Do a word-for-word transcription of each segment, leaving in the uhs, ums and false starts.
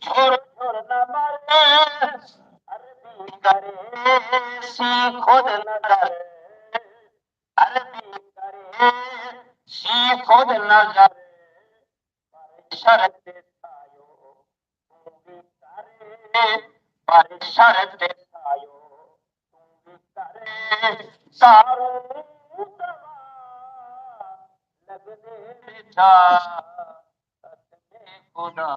جھر جھر نہ مر، عربی کرے سی خود نظر، عربی کرے سی خود نظر، پر شرط سایو توں وی کرے، پر شرط سایو توں وی کرے، ساروں دوا لڳدے ݙٹھا قسم خدا۔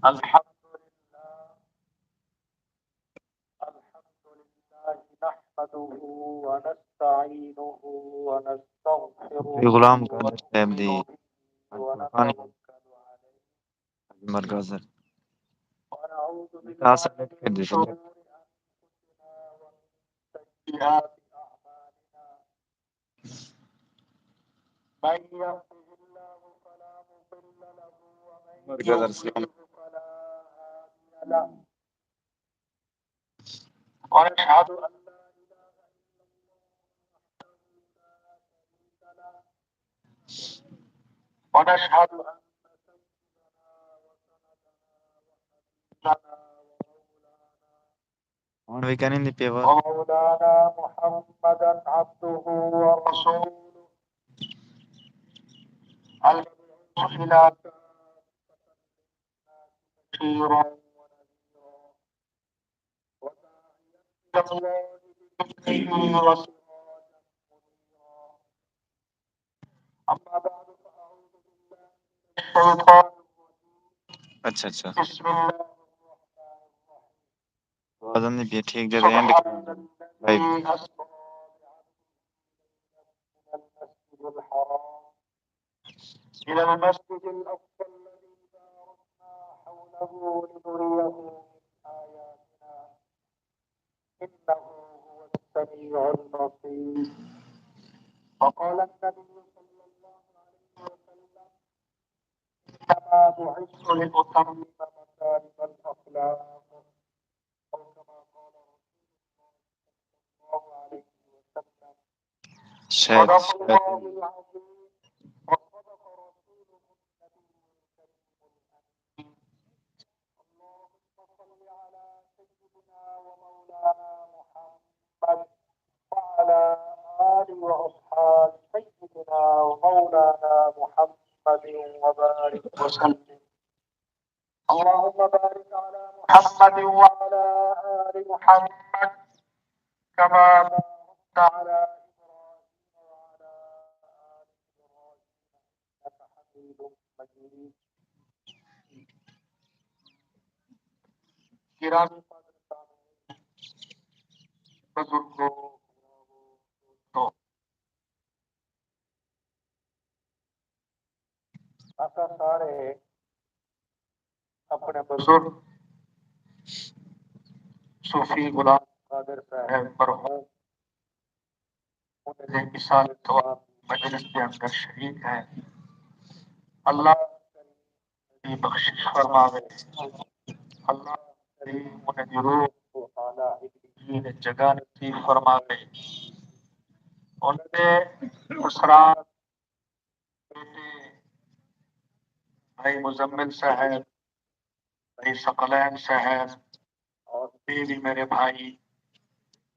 الحمد لله، الحمد لله نحمده ونستعينه ونستغفره، غلام قادر صاحب دی ونؤمن به ونتوكل عليه، مرکز ونعوذ بالله من شرور أنفسنا ومن سيئات أعمالنا. من يهده الله فلا مضل له ومن يضلل فلا هادي له. ونشهد أن لا إله إلا الله وحده لا شريك له. ونشهد أن سيدنا وسندنا وحبيبنا ومولانا ہݨ وی کائنی دی پیوا۔ ومولانا محمدا عبده ورسوله المبعوث إلى كافة الناس بشيرا ونذيرا وداعيا إلى الله بإذنه وسراجا منيرا. أما بعد فأعوذ بالله من الشيطان الرجيم. اچھا، اچھا۔ بسم الله الرحمن الرحيم. آواز آندی پئی ہے، ٹھیک جگہ اینڈ سبحان الذي أسرى بعبده ليلا من المسجد الحرام إلى المسجد الأقصى الذي باركنا حوله لنريه من آياتنا إنه هو السميع البصير. وقال النبي صلى الله عليه وسلم: إنما بعثت لأتمم مكارم الأخلاق. أو كما قال رسول الله صلى الله عليه وسلم. شاید، صدق الله العظيم وصدق رسوله النبي الكريم الأمين. اللهم صل على سيدنا ومولانا محمد وعلى آل وأصحاب سيدنا ومولانا محمد وبارك وسلم. اللهم بارك على محمد وعلى آل محمد كما باركت على إبراهيم وعلى آل إبراهيم إنك حميد مجيد. گرامی قدر سامعین، بزرگوں، دوستوں، اساں سارے اپݨے بزرگ صوفی غلام قادر صاحب مرحوم انہاں دے ایصال ثواب دی مجلس دے اندر شریک ہیں۔ اللہ دی بخشش فرماوے، اللہ کریم انہاں دی روح کوں اعلیٰ علیین جگہ نصیب فرماوے۔ انہاں دے اثرات بیٹے بھائی مزمل صاحب، بھائی ثقلین صاحب اور ٻئے وی میرے بھائی،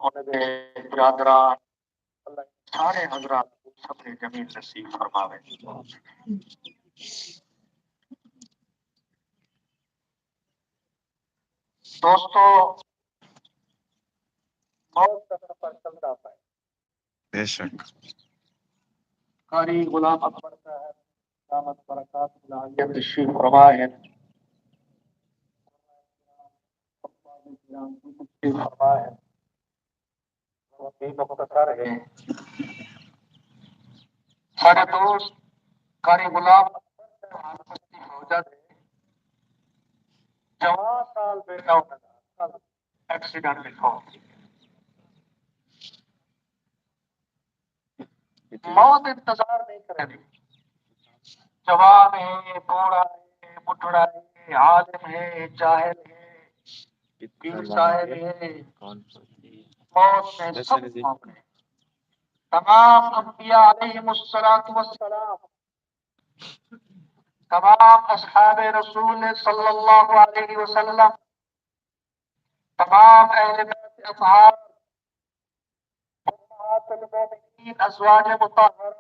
انہاں دے برادران، اللہ سارے حضرات کوں صبر جمیل نصیب فرماوے۔ دوستو، موت دا سفر چلدا پئے۔ بے شک۔ قاری غلام اکبر صاحب دامت برکاتہم العالیہ تشریف فرما ہن۔ تشریف فرما ہن۔ بہت ہی مختصر ہے۔ ساݙے دوست قاری غلام اکبر صاحب ہن سچی فوجا دے جوان سال بیٹا انہاں دا ایکسیڈنٹ وچ فوت تھی ڳئے۔ موت انتظار نہیں کریندی۔ جوان ہے، بوڑھا ہے، ٻڈھڑا ہے، عالم ہے، جاہل ہے، پیر صاحب ہے، موت میں سب موت ہے۔ تمام انبیاء علیہم الصلوۃ والسلام، تمام اصحاب رسول صلی اللہ علیہ وسلم، تمام اہل بیت اطہار، امہات المومنین، ازواج مطہرات،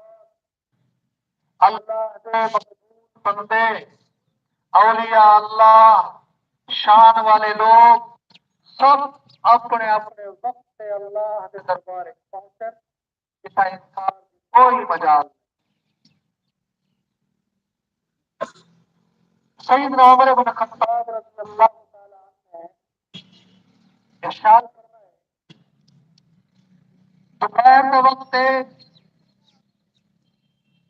اللہ دے مقبول بندے، اولیاء اللہ، شان والے لوگ، سب اپنے اپنے وقت تے اللہ دے دربار وچ پہنچن، اتھاں انکار دی کوئی مجال نہیں۔ سیدنا عمر بن خطاب رضی اللہ تعالی عنہ ارشاد فرمائے، دوپہر دے وقت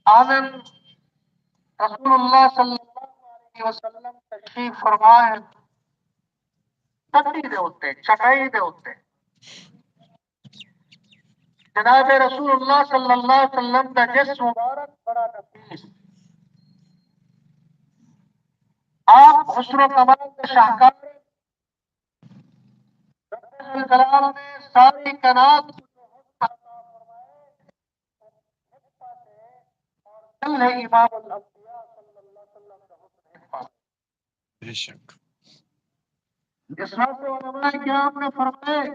آنن رسول اللہ صلی اللہ علیہ وسلم تشریف فرما ہن، تتی دے اتے، چٹائی دے اتے۔ جناب رسول اللہ صلی اللہ علیہ وسلم دا جسم مبارک بڑا نفیس، آپ حسن و کمال دے شاہکار، رب ذوالجلال نے ساری کائنات کو جو حسن عطا فرمائے، ہک پاسے اور کل ہے امام الانبیاء صلی اللہ علیہ وسلم کا حسن ہک پاسے۔ بے شک۔ اسراف علماء کرام نے فرمائے،